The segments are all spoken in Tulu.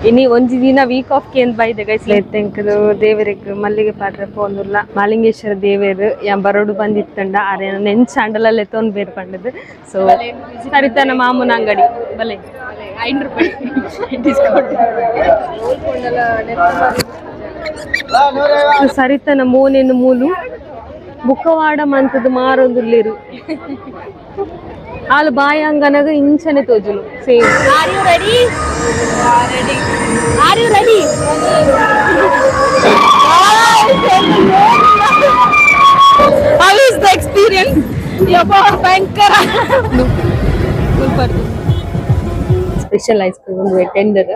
ಇನಿ ಒಂಜಿ ದಿನ ವೀಕ್ ಆಫ್ ಕೇಂದ್ ಬೈದೆ ಗೈಸ್. ಎಂಕುಲು ದೇವರಿಗೆ ಮಲ್ಲಿಗೆ ಪಾಡ್ರೆ ಪೋಂದುಲ್ಲ. ಮಾಲಿಂಗೇಶ್ವರ ದೇವೆರ್ ಯಾನ್ ಬರೋಡು ಬಂದಿತ್ತಂಡ ಅರೆ ನೆಂಚಾಂಡಲ ಲೆತ್ತೊಂದು ಬೇರ್ ಪಂಡದು. ಸೊ ಸರಿತನ ಮಾಮೂನ ಅಂಗಡಿ ಬಲೆ 5 ರೂಪಾಯಿ ಡಿಸ್ಕೌಂಟ್. ಸರಿತನ ಮೋನೆನ್ ಮೂಲು ಬುಕ್ಕವಾಡ ಮಂತದ ಮಾರೊಂದುಲ್ಲೆರು. ಆಲು ಬಾಯಾಂಗನಗ ಇಂಚನೆ ತೋಜುನು same. Are you ready? Ready. Are you ready? How is the experience? ಯಬ್ಬಾ, ಭಯಂಕರ. Special ice cream ಒಂದು tender.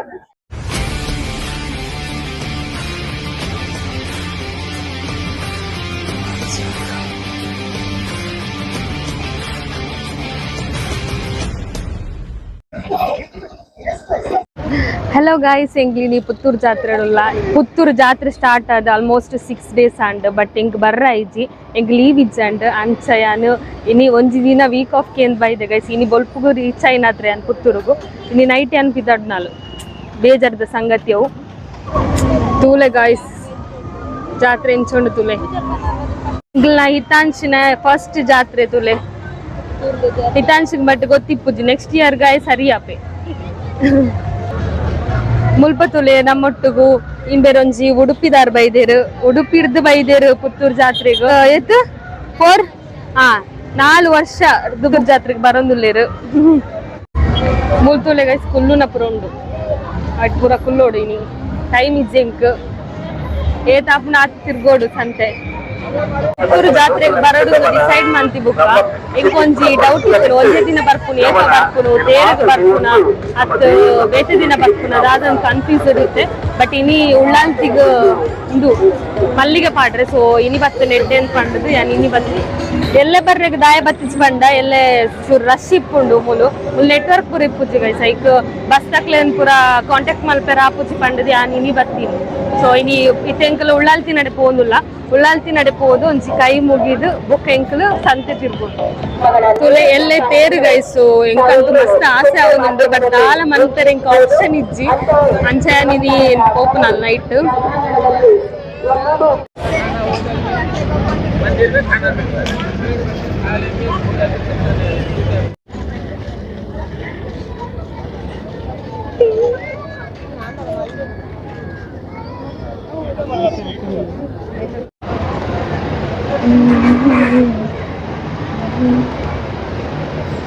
Hello guys, ಎಂಕ್ಲಿನಿ ಪುತ್ತೂರು ಜಾತ್ರೆ ಉಲ್ಲ. ಪುತ್ತೂರು ಜಾತ್ರೆ ಸ್ಟಾರ್ಟ್ ಆದ ಆಲ್ಮೋಸ್ಟ್ 6 ಡೇಸ್ and, but ಎಂಕ್ ಬರ್ರ ಇಜ್ಜಿ, ಎಂಕ್ ಲೀವ್ ಇಜ್ಜಂಡ್. ಅಂಚ ಯಾನ್ ಇನಿ ಒಂಜಿ ದಿನ ವೀಕ್ ಆಫ್ ಕೇಂದ್ ಬೈದೆ ಗೈಸ್. ಇನಿ ಬೊಲ್ಪುಗು ರೀಚ್ ಆಯ್ನಾತ್ರೆ ಯಾನ್ ಪುತ್ತೂರುಗು. ಇನಿ ನೈಟ್ ಯಾನ್ ಪಿದಡ್ನಾಲು. ಬೇಜಾರ್ದ ಸಂಗತಿ ಅವು. ತೂಲೆ ಗಾಯ್ಸ್, ಜಾತ್ರೆ ಎಂಚುಂಡು ತೂಲೆ. ಎಂಕ್ಲ್ನ ಹಿತಾಂಶಿನ ಫಸ್ಟ್ ಜಾತ್ರೆ ತೂಲೆ. ಹಿತಾಂಶಿಗ್ ಬಟ್ ಗೊತ್ತಿಪ್ಪುಜಿ. ನೆಕ್ಸ್ಟ್ ಇಯರ್ ಗಾಯ್ ಸರಿ ಆಪೆ. ಮುಲ್ಪ ತುಲೆ, ನಮ್ಮೊಟ್ಟುಗು ಇಂಬೆರೊಂಜಿ ಉಡುಪಿದಾರ್ ಬೈದೇರು. ಉಡುಪಿರ್ದು ಬೈದೇರು ಪುತ್ತೂರು ಜಾತ್ರೆಗ್. ಏತ್ ಫೋರ್, ಹಾ 4 ವರ್ಷ ದುಗುರ್ ಜಾತ್ರೆಗ್ ಬರೋಂದುಲ್ಲೇರು. ಮುಲ್ತುಲೆ ಗೈಸ್, ಕುಲ್ಲುನ ಪುರ ಉಂಡು. ಅಟ್ ಪೂರ ಕುಲ್ಲೋಡು. ಇನಿ ಟೈಮ್ ಇಜ್ಜೆಂಕ್ ಏತಾಪುನ ಆತ್ ತಿರ್ಗೋಡು ಸಂತೆ. ಪುತ್ತೂರು ಜಾತ್ರೆಗ್ ಬರೋಡು ಡಿಸೈಡ್ ಮಂತಿ ಬುಕ್ಕ ಎಂಕೊಂಜಿ ಡೌಟ್ ಇತ್ತು. ಒಂಜೇ ದಿನ ಬರ್ಪುನು, ಏಕ ಬರ್ಪುನು, ತೇರುಗ್ ಬರ್ಪುನ ಅತ್ ಬೇತೆ ದಿನ ಬರ್ಪುನ ದಾದೊಂದು ಕನ್ಫ್ಯೂಸ್ ಇರುತ್ತೆ. ಬಟ್ ಇನಿ ಉಳ್ಳಾಲ್ತಿಗ್ ಇಂದು ಮಲ್ಲಿಗೆ ಪಾಡ್ರೆ, ಸೊ ಇನಿ ಬತ್ತ ನೆಡ್ಡೆ ಅಂತ ಪಂಡುದು ಯಾನ್ ಇನಿ ಬತ್ತಿ. ಎಲ್ಲೆ ಬರ್ರೆಗ್ ದಾಯ ಬತ್ತಿಸ್ ಬಂಡ ಎಲ್ಲೆ ಚೂರು ರಶ್ ಇಪ್ಪುಂಡು ಮೂಲು. ಮುಲ್ ನೆಟ್ವರ್ಕ್ ಪೂರ ಇಪ್ಪುಜಿ ಗೈಸ್. ಐಕ್ ಬಸ್ ತಕ್ಲೆನ್ ಪೂರ ಕಾಂಟ್ಯಾಕ್ಟ್ ಮಲ್ಪೆರ ಆಪುಜಿ ಪಂಡುದು ಯಾನ್ ಇನಿ ಬತ್ತೀನಿ. ಸೊ ಇನಿ ಇತ್ತೆ ಎಂಕಲ್ ಉಳ್ಳಾಲ್ತಿ ನಡೆ ಪೋಂದುಲ್ಲ. ಉಳ್ಳಾಲ್ತಿ ನಡೆ ಪೋದು ಒಂಜಿ ಕೈ ಮುಗಿದು ಬೊಕ್ಕ ಎಂಕಲ್ ಸಂತೆ ತಿರ್ಬೋದು. ತುಲೆ, ಎಲ್ಲೆ ತೇರು ಗೈಸು. ಎಂಕಂತೂ ಮಸ್ತ್ ಆಸೆ ಆವೊಂದುಂಡು, ಬಟ್ ದಾಲ ಮನ್ಪೆರೆ ಎಂಕ್ ಆಪ್ಷನ್ ಇಜ್ಜಿ. ಅಂಚ ಇನಿ ಪೋಪುನಲ್ ನೈಟ್.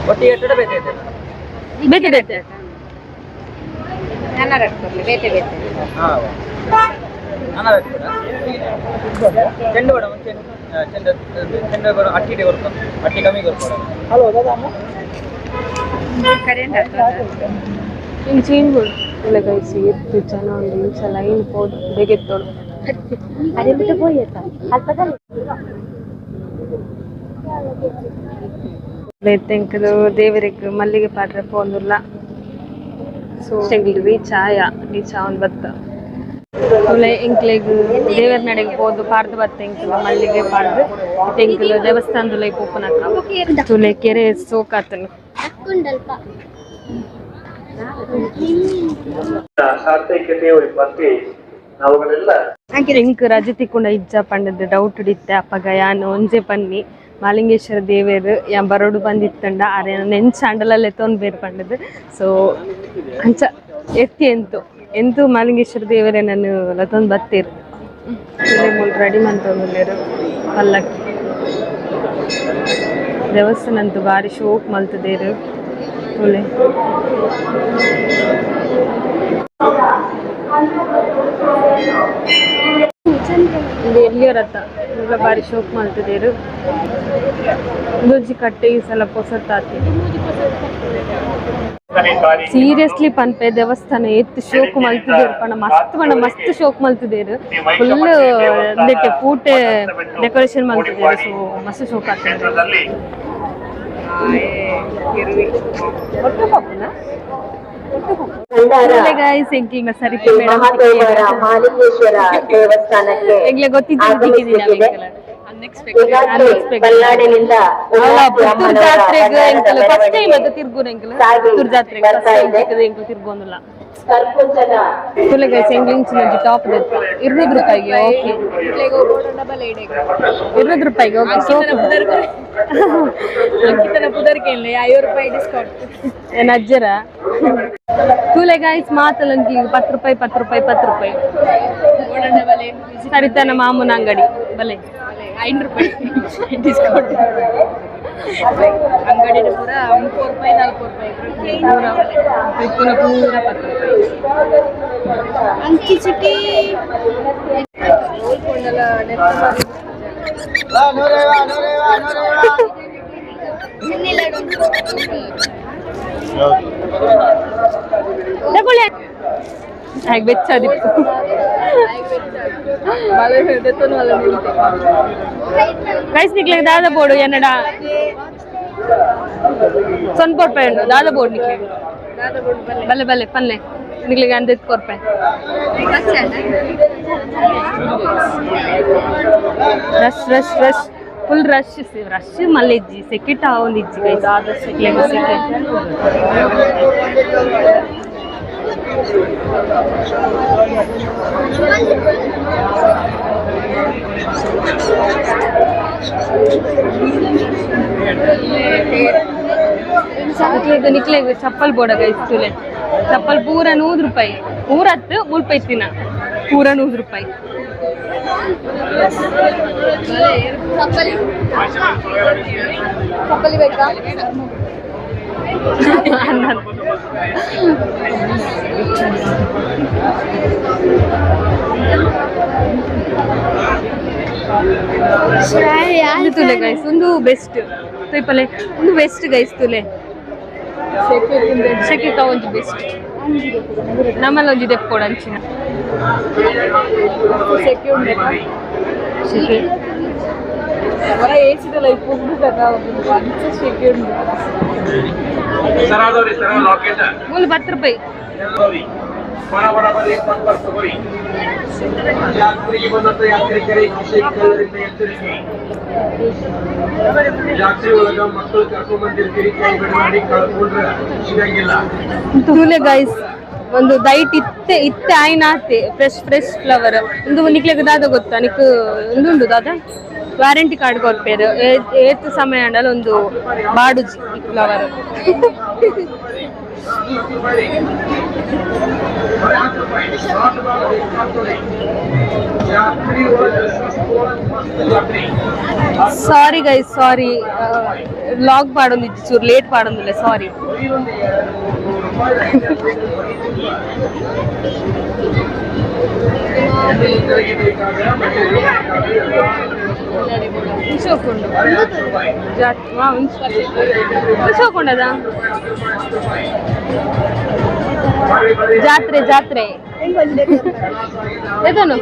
ಒಟ್ಟಿಗೆ ಎಟ್ಟಡ ಬೇತೆ ಇದೆ. ಬೇತೆ ಬೇತೆ. ಬೇತೆ ಬೇತೆ. ಹಾಂ, ಅನ್ನ ಚೆಂಡು ಬೇಡ, ಚೆಂಡು ಚೆಂಡು ಚೆಂಡು ಕೊಡು. ಅಟ್ಟಿ ಕೊಡ್ತು, ಅಟ್ಟಿ ಕಮ್ಮಿ ಕೊಡ್ಕೊಡ. ಹಲೋ ದಾದಾ. ಕರೆಂಟ್. ಇನ್ನು ಚೇಂಜ್ ಇಲ್ಲ ಗೈಸ್. ಎತ್ತು ಜನ ಉಂಡು. ಇಂಚ ಲೈನ್ ಪೋದು ಬೇಗೆತ್ತೋಡು. ಅರೆ ಬಿಟ್ಟು ಪೋಯತ್ತ ಅಲ್ಪದಲ್ಲಿ. ಎಂಕುಲು ದೇವರಿಗೆ ಮಲ್ಲಿಗೆ ಪಾಡ್ರೆ ಪೋಂದುಲ್ಲ. ಸೊ ಎಂಕ್ಲು ರೀಚ್ ಆಯ, ರೀಚ್ ಆವೊಂದು ಬತ್ತ. ತುಲೆ, ಎಂಕ್ಲೆಗ್ ದೇವರ ನಡೆಗ್ ಪೋದು ಪಾಡ್ದು ಬತ್ತ. ಎಂಕುಲು ಮಲ್ಲಿಗೆ ಪಾಡ್ದು ಇತ್ತೆ ಎಂಕುಲು ದೇವಸ್ಥಾನದುಲೈ ಪೋಪುನಕ. ತುಲೆ, ಕೆರೆ ಸೋಕಾತನು. ಸಾರ್ಥಕ್ಯತೆಯು ಎಂಬಂತೆ ನಾವುಗಳೆಲ್ಲ ಎಂಕ್ ರಜೆ ತಿಕ್ಕುಂಡ ಇಜ್ಜ ಪಂಡದು ಡೌಟ್ ಇತ್ತೆ. ಅಪ್ಪಗ ಯಾನ್ ಒಂಜೆ ಪನ್ನಿ, ಮಾಲಿಂಗೇಶ್ವರ ದೇವೆರ್ ಯಾನ್ ಬರೋಡು ಬಂದಿತ್ತಂಡ ಅರೆ ನೆಂಚಾಂಡಲ ಲೆತ್ತೊಂದು ಬೇರ್ ಪಂಡದು. ಸೊ ಅಂಚ ಎತ್ತಿ ಎಂತು ಎಂತು ಮಾಲಿಂಗೇಶ್ವರ ದೇವರೇ ನಾನು ಲತ್ತೊಂದು ಬತ್ತೀರ್. ಮೂಲು ರೆಡಿ ಮಂತೊಂದುಲ್ಲೆರ್ ಪಲ್ಲಕ್ಕಿ. ದೇವಸ್ಥಾನ ಅಂತೂ ಬಾರಿ ಶೋಕ್ ಮಲ್ತುದೇರು ತುಲೆ. ಇಂದು ಎಲ್ಯ ರಥ ಮುಲ್ಲ ಬಾರಿ ಶೋಕ್ ಮಲ್ತುದೇರು. ಇಂದೊಂಜಿ ಕಟ್ಟೆ ಈ ಸಲ ಪೊಸತ್ತಾತಿ. ಸೀರಿಯಸ್ಲಿ ಪನ್ಪೆ, ದೇವಸ್ಥಾನ ಏತ್ ಶೋಕ್ ಮಲ್ತುದೇರು ಪಂಡ ಮಸ್ತ್ ಪಂಡ ಮಸ್ತ್ ಶೋಕ್ ಮಲ್ತುದೇರು. Full ಇಂದೆಟ್ ಪೂಟೆ decoration ಮಲ್ತುದೇರು. ಸೊ ಮಸ್ತ್ ಶೋಕ್ ಆತುಂಡು. ಕ್ಷೇತ್ರದಲ್ಲಿ ಗೈಸ್, ಎಂಕ್ಲಿನ ಸರಿತೆ ಮೇಡಮ್. ಮಹಾದೇವರ ಮಹಾಲಿಂಗೇಶ್ವರ ದೇವಸ್ಥಾನಕ್ಕೆ ಎಂಕ್ಲೆ ಗೊತ್ತಿದ್ದ. ಈಗಾಗಲೇ ಬಲ್ನಾಡಿನಿಂದ ಅಲ್ಲ, ಪುತ್ತೂರು ಜಾತ್ರೆಗ್ ಅಮ್ಮನವರ ಎಂಕಲ್ ಫಸ್ಟ್ ಟೈಮ್ ಮೆರವಣಿಗೆ ಅದು ತಿರ್ಗುನ. ಎಂಕಲ್ ಸಾಗಿ ಪುತ್ತೂರು ಜಾತ್ರೆಗ್ ಬರ್ತಾ ಇದೆ. ಎಂಕಲ್ ತಿರ್ಗೊಂದುಲ್ಲ. ಕರ್ಕುಂಜದ ತುಲೆಗೆ ಸೆಂಗ್ಲಿಂಗ್ಸ್ ಟಾಪ್ 200 ರೂಪಾಯಿಗೆ ಓಕೆ 200 ರೂಪಾಯಿಗೆ ಓಕೆ ಸೋಪ್ ಅಂಕಿತನ ಪುದರ್ಕೆ ಇಲ್ಲ 5 ರೂಪಾಯಿ ಡಿಸ್ಕೌಂಟ್ ಏನ್ ಅಜ್ಜರ ತೂಲೆ ಗಾಯ್ಸ್ ಮಾತಲಂಕಿ 10 ರೂಪಾಯಿ 10 ರೂಪಾಯಿ 10 ರೂಪಾಯಿ ಸರಿತಾನ ಮಾಮೂನ ಅಂಗಡಿ ಬಲೆ 5 ರೂಪಾಯಿ ಡಿಸ್ಕೌಂಟ್ ಅಂಗಡಿ ಪೂರ 3 ರೂಪಾಯಿ 4 ರೂಪಾಯಿ ಪೂರ ಪೂರ 10 ರೂಪಾಯಿ ಅಂಕಿ ಚುಟಿ ತಗೊಳ್ಳಿ ಹಾಗೆ ಬೆಚ್ಚದಿತ್ತು ಗೈಸ್ ನಿಕ್ಲೆ ದಾದ ಬೋರ್ಡು ಎನ್ನಡ ಸೊನ್ಪ ರೂಪಾಯಿ ಉಂಡು ದಾದ ಬೋರ್ಡ್ ನಿಕ್ಲೆ ಬಲ್ಲೆ ಬಲ್ಲೆ ಪಲ್ಲೆ ನಿಕ್ಲೆಗೆ ಅಂದೆತ್ ಕೊರ್ಪೆ Rush rush rush full rush rush ಮಲ್ಲೆಜ್ಜಿ ಸೆಕೆಟ್ ಆವೊಂದಿಜ್ಜಿ ಗೈಸ್ ನಿಕ್ಲೆಗ್ ಸೆಕೆ ನಿಕ್ಲೆಗ್ ನಿಕ್ಲೆಗ್ ಚಪ್ಪಲ್ ಬೋಡ ಗೈಸ್ ತುಲೆ ಚಪ್ಪಲ್ ಪೂರ 100 ರೂಪಾಯಿ ಊರತ್ತು ಮುಲ್ಪೈತಿನ ಪೂರ 100 ರೂಪಾಯಿ ಚಪ್ಪಲಿ ಬೇಕಾ ತುಲೆ ಗೈಸ್ ಒಂದು ಬೆಸ್ಟ್ ತುಯ್ಪಲೆ ಒಂದು ಬೆಸ್ಟ್ ಗೈಸ್ ತುಲೆ ಶೆಕೆ ಒಂಜಿ ಬೆಸ್ಟ್ ನಮ್ಮಲ್ಲ ಒಂಜಿ ದೆಪ್ಪೋಡು ಅಂಚಿನ ಶೆಕೆ ಹೊರ ಏಸಿದಲ್ಲ ಶೆಕೆ ಉಂಟು ಮೂಲು 10 ರೂಪಾಯಿ ಯಾತ್ರೆಗೆ ಬಂದಂತ ಯಾತ್ರಿಕರೇ ಕೃಷಿಕರಿಂದ ಎಚ್ಚರಿಕೆ. ಜಾತ್ರೆ ಒಳಗ ಮಕ್ಕಳು ಕರ್ಕೊಂಡ್ ಬಂದಿರ್ತೀರಿ, ಕೈ ಬಿಡಬೇಡಿ, ಕಳ್ಕೊಂಡ್ರೆ ಸಿಗಂಗಿಲ್ಲ. ತುಲೆ ಗೈಸ್ ಒಂದು ದೈಟ್ ಇತ್ತೆ ಇತ್ತೆ ಆಯ್ನಾತೆ ಫ್ರೆಶ್ ಫ್ರೆಶ್ ಫ್ಲವರ್ ಒಂದು ನಿಕ್ಲೆಗ್ ದಾದ ಗೊತ್ತಾ ನಿಕ್ ಉಂದುಂಡು ದಾದ ವಾರಂಟಿ ಕಾರ್ಡ್ ಕೊರ್ಪೇರು ಏತ್ ಸಮಯ ಅಂಡಲ ಒಂದು ಬಾಡುಜಿ ಈ flower. Sorry guys sorry, vlog ಪಾಡೊಂದಿಜ್ಜಿ ಚೂರು ಲೇಟ್ ಪಾಡೊಂದಿಲ್ಲ ಸಾರಿ. ಶೋಕುಂಡು ಶೋಕುಂಡದ ಜಾತ್ರೆ ಜಾತ್ರೆ ಎದನು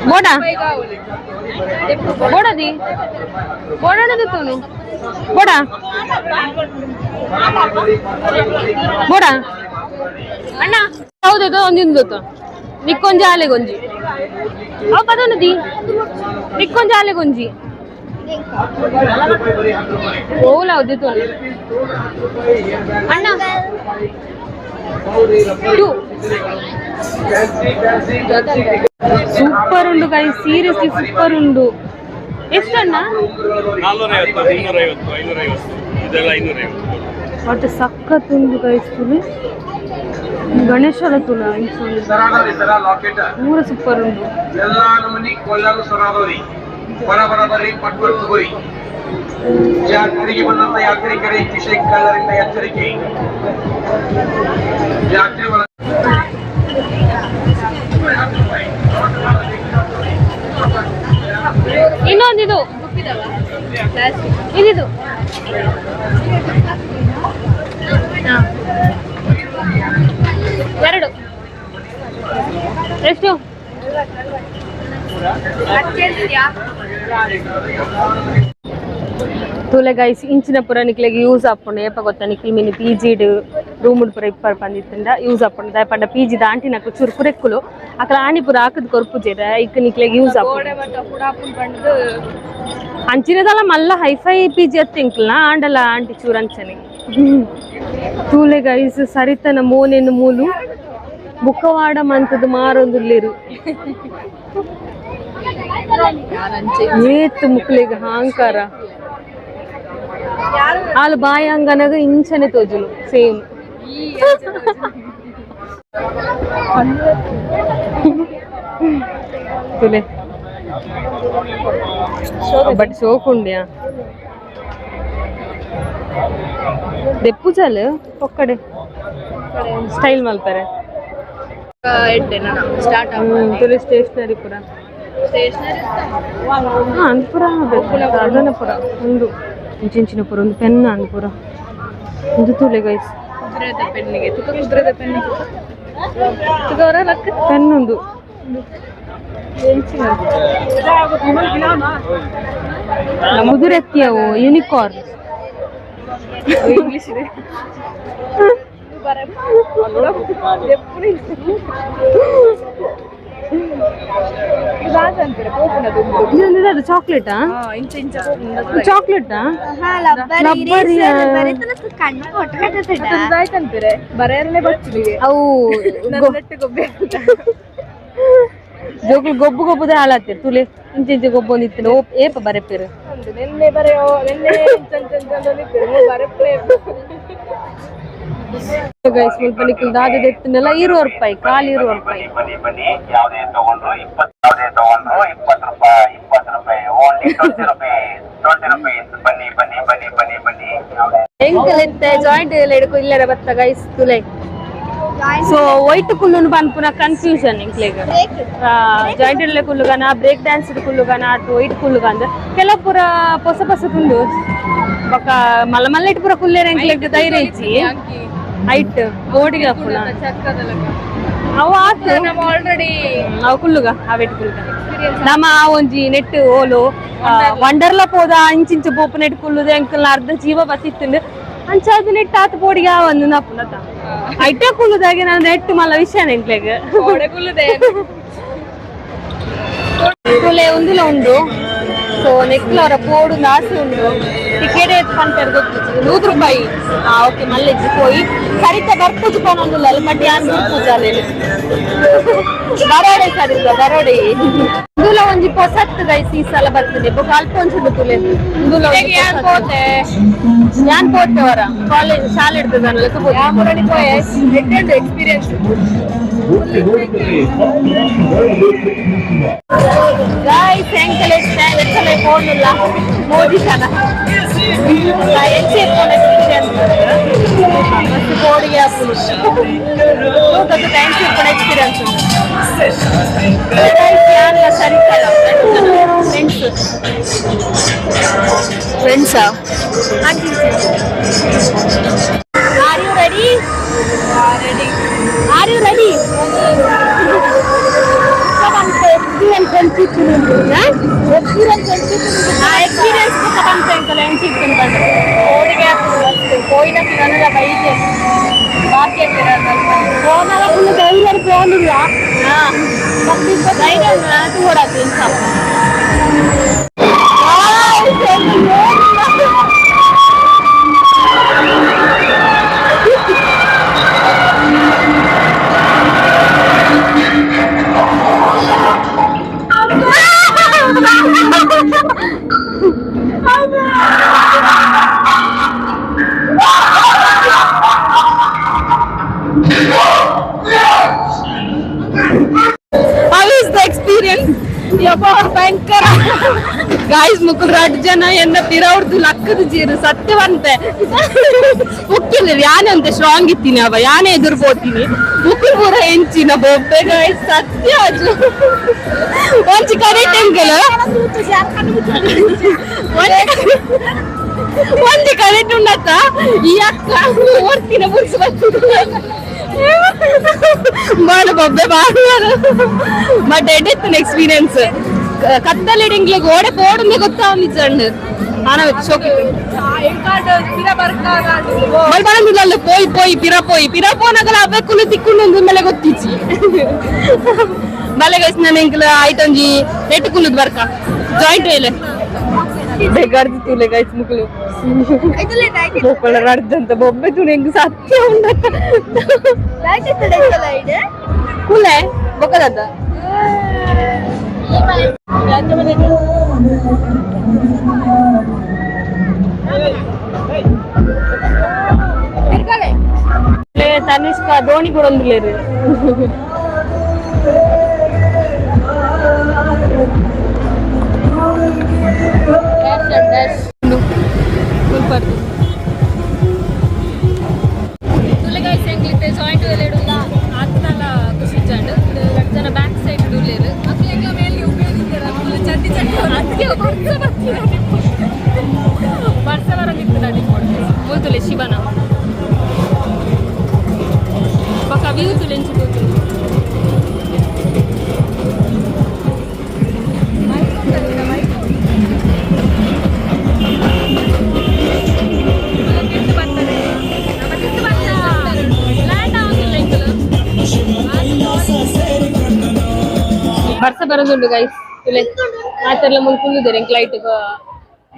ಬೋಡಾ ಬೋಡದಿ ಬೋಡಾಣದ ತೋನು ಬೋಡಾ ಬೋಡಾ ಅಣ್ಣ ಹೌದು ಒಂದಿಂದು ಗೊತ್ತು ನಿಕ್ಕೊಂಜಿ ಆಲೆಗೊಂಜಿ ಅವು ಪದನದಿ ನಿಕ್ಕೊಂಜಿ ಆಲೆಗೊಂಜಿ ಓಲ ಹೌದು ತೋನು ಅಣ್ಣ ಟೂ ಸೂಪರ್ ಉಂಡು ಗೈಸ್, ಸೀರಿಯಸ್ಲಿ ಸೂಪರ್ ಉಂಡು. ಎಷ್ಟಣ್ಣ? 450, 250, 550, ಇದೆಲ್ಲ 550. ಬಟ್ ಸಖತ್ ಉಂಡು ಗೈಸ್. ತುಲೆ ಗಣೇಶರ ತುಲ ಪೂರ ಸೂಪರ್ ಉಂಡು. ಎಲ್ಲ ನಮೂನಿ ಕೊಳ್ಳಲು ಸರಾದವ್ರಿ, ಬರ ಬರ ಬರ್ರಿ, ಪಟ್ ಪಟ್ ತಗೋರಿ. ಜಾತ್ರೆಗೆ ಬಂದಂತ ಯಾತ್ರಿಕರೇ ಕಿಶೆಕಳ್ಳರಿಂದ ಎಚ್ಚರಿಕೆ. ಜಾತ್ರೆ ಒಳಗೆ ಇನ್ನೊಂದಿದು ಇದಿದು ಎರಡು ಎಷ್ಟು? ತೂಲೆ ಗೈಸ್ ಇಂಚಿನ ಪುರ ನಿಕ್ಲೆಗ್ ಯೂಸ್ ಆಪುಂಡು ಏಪ ಗೊತ್ತ ನಿಕ್ಲ್ ಮಿನಿ ಪಿಜಿಡ್ ರೂಮ್ ಪುರ ಇಪ್ಪರ್ ಪಂದಿತ್ತುಂಡ ಯೂಸ್ ಆಪುಂಡು ದಾಯೆ ಪಂಡ ಪಿಜಿ ದಾಂಟಿನಕು ಚೂರು ಕುರೆಕ್ಕುಲು ಅಕಲ ಆಣಿ ಪುರ ಹಾಕದ್ ಕೊರ್ಪುಜೆರ ಇಕ್ ನಿಕ್ಲೆಗ್ ಯೂಸ್ ಆಪುಂಡು ಅಂಚಿನದಲ್ಲ ಮಲ್ಲ ಹೈಫೈ ಪಿಜಿ ಅತ್ತಿಂಕ್ಲ ಆಂಡಲ ಆಂಟಿ ಚೂರು ಅಂಚನೆ. ತೂಲೆ ಗೈಸ್ ಸರಿತನ ಮೋನೆನ್ ಮೂಲು ಬುಕ್ಕವಾಡ ಮಂತದ ಮಾರೊಂದುಲ್ಲೆರು ಏತ್ ಮುಕ್ಲೆಗ್ ಹಾಂಕಾರ ಆಲ್ ಬಾಯಾಂಗನಗ ಇಂಚನೆ ತೋಜುನು ಸೇಮ್. ತುಲೆ ಬಟ್ ಸೋಕುಂಡ್ಯಾ ದೆಪ್ಪು ಚಾಲು ಒಕ್ಕಡೆ ಸ್ಟೈಲ್ ಮಲ್ಪರೆ ತುಲೆ ಸ್ಟೇಷನರಿ ಪುರ ಅಂದ್ಪುರ ಅದನ್ನ ಪುರ ಒಂದು ಇಂಚಿನ ಪುರ ಒಂದು ಪೆನ್ ಅಂದ್ಪುರ ಒಂದು ತುಲೆ ಗೈಸ್ ಪೆನ್ ಒಂದು ಮುದುರೆತ್ತಿಯವು ಯೂನಿಕಾರ್ನ್ ಇಂಗ್ಲಿಷ್ ಇದೆ. ಅದು ಚಾಕ್ಲೇಟಾ? ಚಾಕ್ಲೇಟಾ? ಅವು ಜೋಕುಲು ಗೊಬ್ಬು ಗೊಬ್ಬುದ ಹಾಳಾತಿರ್ ತುಲೆ ಇಂಚ ಇಂಚ ಗೊಬ್ಬು ಒಂದಿತ್ತು ಏಪ ಬರೆಪೇರು ಗೈಸ್ ಮುಲ್ಪ ನಿಕುಲ್ ದಾದ ದೆತ್ತುಂಡಲ 20 ರೂಪಾಯಿ ಖಾಲಿ 20 ರೂಪಾಯಿ. ಬನ್ನಿ ಬನ್ನಿ ಯಾವುದೇ ತಗೊಂಡ್ರು 20 ಯಾವುದೇ ತಗೊಂಡ್ರು 20 ರೂಪಾಯಿ 20 ರೂಪಾಯಿ ಓನ್ಲಿ 20 ರೂಪಾಯಿ 20 ರೂಪಾಯಿ ಬನ್ನಿ ಬನ್ನಿ ಬನ್ನಿ ಬನ್ನಿ ಬನ್ನಿ. ಎಂಕಲ್ ಜಾಯಿಂಟ್ ಎಡ್ಕು ಇಲ್ಲರ ಬತ್ತ ಗೈಸ್ ತುಲೆ. ಸೊ ವೈಟ್ ಕುಲ್ಲುನು ಪನ್ಪುನ ಕನ್ಫ್ಯೂಷನ್ ಎಂಕ್ಲೆಗ್ ಜಾಯಿಂಟ್ ಇಲ್ಲೇ ಕುಲ್ಲುಗಾನ ಬ್ರೇಕ್ ಡ್ಯಾನ್ಸ್ ಕುಲ್ಲುಗಾನ ಅటు ವೈಟ್ ಕುಲ್ಲುಗಾಂದ್ ಕೆಲವು ಪೂರ ಪೊಸ ಪೊಸ ತುಂಡು ಬೊಕ ಮಲ್ಲ ಮಲ್ಲ ಇಟ್ಟು ಪೂರ ಕುಲ್ಲೇರ ಎಂಕ್ಲೆಗ್ ಧೈರ್ಯ ಇಜ್ಜಿ ಹೈಟ್ ಬೋಡಿಗೆ ಅಪ್ಪುನ ಅವು ಆತು ಆಲ್ರೆಡಿ ಅವು ಕುಲ್ಲುಗ ಅವೆಟ್ ಕುಲ್ಲುಗ ನಮ್ಮ ಆ ಒಂಜಿ ನೆಟ್ ಓಲು ವಂಡರ್ಲ ಪೋದ ಅಂಚಿಂಚ ಪೋಪು ನೆಟ್ ಕುಲ್ಲುದೆ ಅಂಕಲ್ನ ಅರ್ಧ ಜೀವ ಬತ್ತಿತ್ತುಂಡು ಅಂಚಾದ ನೆಟ್ ಆತ ಪೋಡಿಗೆ ಆ ಒಂದು ನಪ್ಪುನತ ಐಟೆ ಕುಲ್ಲುದಾಗೆ ನಾನು ನೆಟ್ ಮಲ್ಲ ವಿಷಯ ಎಂಕ್ಲೆಗ್ ತುಲೆ ಒಂದುಲ ಉಂಡು. ಸೊ ನೆಕ್ಲ ಅವರ ಪೋಡು ಆಸೆ ಉಂಡು. ಟಿಕೆಟ್ ಏತ್ ಪನ್ಪೆರ್ ಗೊತ್ತಿಜ್ಜಿ 100 ರೂಪಾಯಿ. ಓಕೆ ಮಲ್ಲೆಜ್ಜಿ ಪೋಯಿ ಸರಿತ ಬರ್ಪುಜಿ ಪೋನೊಂದುಲ್ಲ ಬಟ್ ಯಾನ್ ಬರ್ಪುಜಾಲೇನು ಬರೋಡೆ ಸರಿತ ಬರೋಡೆ. ಇಂದುಲ ಒಂಜಿ ಪೊಸತ್ತು ಗೈಸ್ ಈ ಸಲ ಬರ್ತದೆ ಬೊಕ ಅಲ್ಪ ಒಂಚೂರು ತುಲೆ ಇಂದುಲ ಒಂಜಿ ಪೊಸತ್ತು. ಯಾನ್ ಪೋತೆ ಅವರ ಕಾಲೇಜ್ ಶಾಲೆ ಇರ್ತದಲ್ಲ ಎಕ್ಸ್ಪೀರಿಯನ್ಸ್ ಗಾಯ್ಸ್ ಎಂಕಲ್ ಎತ್ತಲೆ ಪೋನುಲ್ಲ ಮೋದಿ ಜನ ಎಂಚೆ ಎಕ್ಸ್ಪೀರಿಯನ್ಸ್ ಮಸ್ತ್ ಪೋಡಿಗೆ ಆಪುಂಡು thanks ಇಪ್ಪುನ ಎಕ್ಸ್ಪೀರಿಯನ್ಸ್ ಯಾನ್ಲ ಸರಿತಲ್ಲ ಫ್ರೆಂಡ್ಸ್ ಫ್ರೆಂಡ್ಸಾ. Are you ready? Are you ready? Experience ಪೋಯಿನ ನನಲ ಬೈಜೆ ಬಾಕಿ ಫೋನಲ ಫುಲ್ ಧೈರ್ಯ ಫೋನ್ ಇಲ್ಲ ಧೈರ್ಯ ತೂಡಾತು ಇಂಥ. How is the experience? ಯಪ್ಪ ಭಯಂಕರ ಗಾಯ್ಸ್ ಮುಕುಲ್ ರಡ್ ಜನ ಎನ್ನ ಪಿರವ್ರದ್ದು ಲಕ್ಕದ ಜೀರು ಸತ್ಯವಂತೆ ಮುಕ್ಕಿಲ್ಲ ಯಾನೆ ಅಂತ ಸ್ಟ್ರಾಂಗ್ ಇತ್ತೀನಿ ಅವ ಯಾನೆ ಎದುರು ಪೋತೀನಿ ಮುಕುಲ್ ಪೂರ ಎಂಚಿನ ಬೊಬ್ಬೆ ಗಾಯ್ಸ್ ಸತ್ಯ ಅದು ಒಂಚಿ ಕರೆಕ್ಟ್ ಎಂಕಲ್ ಒಂಜಿ ಕರೆಕ್ಟ್ ಉಂಡತ್ತ ಈ ಅಕ್ಕ ಓಡ್ತಿನ ಬುರ್ಸು ಬಾಳ ಬೊಬ್ಬೆ ಬಾಳ ಬಟ್ ಎಡೆತ್ತಿನ ಎಕ್ಸ್ಪೀರಿಯನ್ಸ್ ಕತ್ತಲಿಡಿಂಗ್ಲೆ ಗೋಡೆ ಪೋಡುಂದೆ ಗೊತ್ತಾವ್ ನಿಜಣ್ಣ. ಆನವೆ ಶೋಕಿತ್ತು. ಮಲ್ ಬರಂದಿಲ್ಲ. ಪೋಯಿ ಪೋಯಿ ಪಿರ ಪೋಯಿ ಪಿರ ಪೋನಗಲ ಅವೇ ಕುಲು ತಿಕ್ಕೊಂಡು ಮೇಲೆ ಗೊತ್ತಿಚ್ಚಿ. ಬಲೆ ಗೈಸ್, ನಾನು ಎಂಕಲ ಐಟಂಜಿ ನೆಟ್ ಕುಲ್ಲುದು ಬರ್ಕ ಜಾಯಿಂಟ್ ವೇಲೆ ಬೇಕಾರ್ದಿತ್ತು ಗೈಸ್. ಮುಕುಲು ಮೊಕ್ಕಳ ರಡ್ದಂತ ಬೊಬ್ಬೆ ತುಣೆ ಎಂಕ್ ಸತ್ಯ ಉಂಡತ್ತ. ಕುಲೆ ಬೊಕ್ಕದಂತ. ತನಿಷ್ಕ ಧೋನಿ ಕೂಡ ಒಂದಿಲ್ಲೇರು. ಸೂಪರ್. ತುಲೆಗಾಯ್ಸ್, ಎಂಕ್ಲಿತ್ತೆ ಜಾಯಿಂಟ್ ವೇಲೇಡುಲ್ಲ ಆತ್ನಲ ಖುಷಿ ಜಾಂಡ್. ರಡ್ಡ್ ಜನ ಬ್ಯಾಕ್ ಸೈಡ್ ಉಲ್ಲೇರು. ಚಡ್ಡಿ ಚಡ್ಡಿ. ಅದಕ್ಕೆ ಬರ್ಸ ಬರ್ತೀರ, ಬರ್ಸ ಬರಂದಿತ್ತು. ನಡಿ ಮೂತುಲೆ ಶಿವನ ಬೊಕ ವ್ಯೂ ತುಲೆ ಎಂಚಿ ತೂತುಲೆ. ಲ್ಯಾಂಡ್ ಆವಂದಿಲ್ಲ ಎಂಕುಲು. ಬರ್ಸ ಬರೋದುಂಡು ಗೈಸ್. ತುಲೆ ಮಾತೆರ್ಲ ಮುಲ್ ಕುಲ್ಲುದೆರ್. ಎಂಕ್ ಲೈಟ್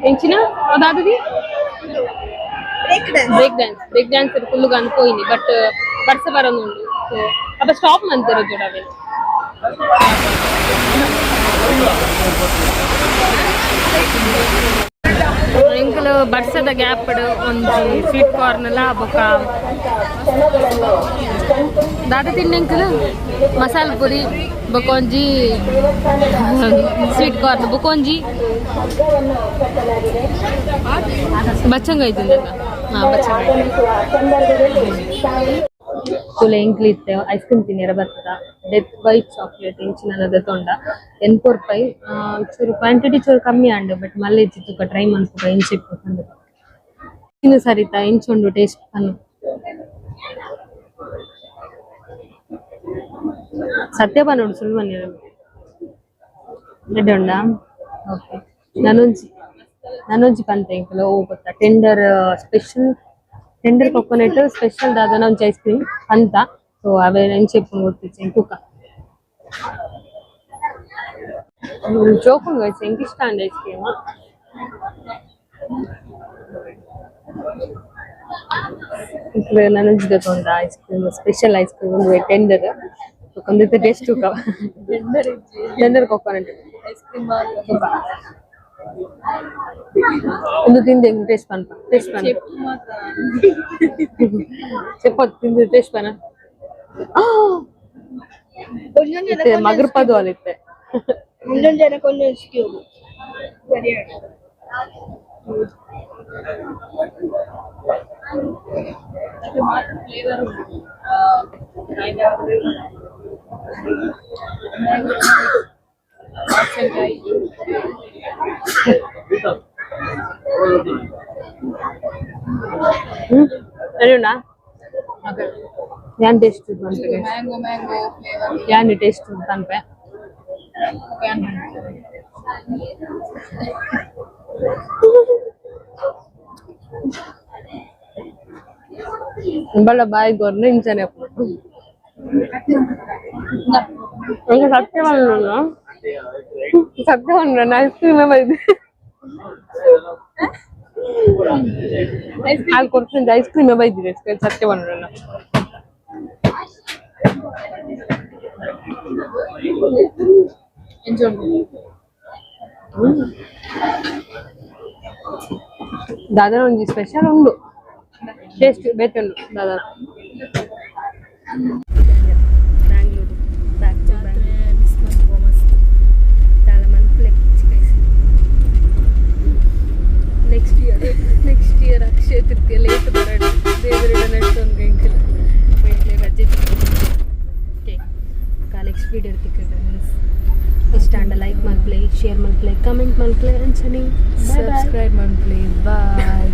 ಎಂಚಿನ ಅದಾದದಿ? Break dance. Break dance, break dance ಕುಲ್ಲುಗ ಅನ್ಕೋಯಿನಿ, but ಬರ್ಸ ಬರೋದುಂಡು. ಸೊ ಅಪ್ಪ ಸ್ಟಾಪ್ ಮಂತೆರ್ ಜೋಡವೆ. ಎಂಕುಲು ಬರ್ಸದ ಗ್ಯಾಪ್ ಒಂಜಿ ಸ್ವೀಟ್ ಕಾರ್ನ್ ಲ ಬೊಕ ದಾದ ತಿಂಡೆ ಎಂಕುಲು? ಮಸಾಲ ಪುರಿ ಬೊಕ ಒಂಜಿ ಸ್ವೀಟ್ ಕಾರ್ನ್ ಬೊಕ ಒಂಜಿ ಬಚ್ಚಂಗ ಐತಿಂದ. ಹಾ, ಬಚ್ಚಂಗ. ತುಲೆ ಎಂಕ್ಲು ಇತ್ತೆ ಐಸ್ ಕ್ರೀಮ್ ತಿನ್ಯರ ಬತ್ತದ. Death by chocolate ಇಂಚಿನ ದೆತೊಂಡ 80 ರೂಪಾಯಿ. ಚೂರು ಕ್ವಾಂಟಿಟಿ ಚೂರು ಕಮ್ಮಿ ಆಂಡ್, ಬಟ್ ಮಲ್ಲೆ ಇಜ್ಜಿ. ತುಕ ಟ್ರೈ ಮನ್ಪುಗ ಇಂಚ ಇಪ್ಪು ಪಂದ್. ತಿನ್ನು ಸರಿತ, ಇಂಚ ಉಂಡು ಟೇಸ್ಟ್ ಪನ್ನು. ಸತ್ಯ ಪನೊಡು, ಸುಳ್ಳು ಪನ್ಯರ. ಎಡ್ಡೆ ಉಂಡಾ? ಓಕೆ, ನನೊಂಜಿ ನನೊಂಜಿ ಪಂತೆ ಎಂಕುಲು. ಓ ಗೊತ್ತಾ, tender special, tender coconut special ದಾದನ ಒಂಜಿ ಐಸ್ ಕ್ರೀಮ್ ಅಂತ. ಸೊ ಅವೇ ಎಂಚ ಇಪ್ಪುಂಡು ಗೊತ್ತಿಜ್ಜಿ ತೂಕ. ಜೋಕುಂಡು ಗೈಸ್, ಎಂಕ್ ಇಷ್ಟ and ice cream. ನನೊಂಜಿ ದೆತೊಂಡ ice cream, special ice cream ಒಂದು ಟೆಂಡರ್. ಒಂದಿತ್ತೆ ಟೇಸ್ಟ್ ತೂಕ. Tender coconut. Ice cream. ಒಂದು ತಿಂದೆ ಟೇಸ್ಟ್ ಪನ್ಪ, ಟೇಸ್ಟ್ ಪನ್ చెప్పొద్దు. ತಿಂದು ಟೇಸ್ಟ್ ಪನ. ಇತ್ತೆ ಮಗರ್ಪದು ಅಲ್ಲಿತ್ತೆ. ಒಂದೊಂದು ಜನಕ್ಕೆ ಒಂದೊಂದು ಸ್ಕ್ಯೂಬ್. ಸರಿ. ಫ್ಲೇವರ್. ಸರಿ ಉಂಡಾ? ಓಕೆ, ಯಾನ್ ಟೇಸ್ಟ್ ಪನ್ಪೆ. Mango, mango flavour. ಯಾನ್ ಟೇಸ್ಟ್ ಪನ್ಪೆ. ಬಳ್ಳ ಬಾಯಿ ಗೊರ್ನ ಇಂಚನೆ. ఇంకా ಸತ್ಯ ಪನ್ನುಂಡು, ಸತ್ಯ ಪನ್ನುಂಡು. ಐಸ್ ಕ್ರೀಮ್ ಬೈದು ಅಲ್ಲಿ ಕೊಡ್ತೀನಿ. ಐಸ್ ಕ್ರೀಮ್ ಬೈದಿದೆ ಸತ್ಯ ಪನ್ನುಂಡು. ದಾದನ ಒಂಜಿ ಸ್ಪೆಷಲ್ ಉಂಡು, ಟೇಸ್ಟ್ ಬೇತೆ ಉಂಡು ದಾದನ. ಬ್ಯಾಂಗ್ಳೂರು ಬ್ಯಾಕ್ ಟು ಬ್ಯಾಂಗ್ಳೂರ್. ದಾಲ ಮನ್ಪುಲೆ. Next year, next year Akshaya Tritiya late ಬರಡು. ದೇವರ ನಡ್ಸೊಂದು ಎಂಕಲ್ ರಜೆ. Okay, next video ತಿಕ್ಕದ. ಇಷ್ಟ ಅಂಡ ಲೈಕ್ ಮಲ್ಪಲೆ, ಶೇರ್ ಮಲ್ಪಲೆ, ಕಮೆಂಟ್ ಮಲ್ಪಲೆ ಅಂಚನೆ. ಸಬ್ಸ್ಕ್ರೈಬ್ ಮನ್ಪುಲೆ. ಬಾಯ್.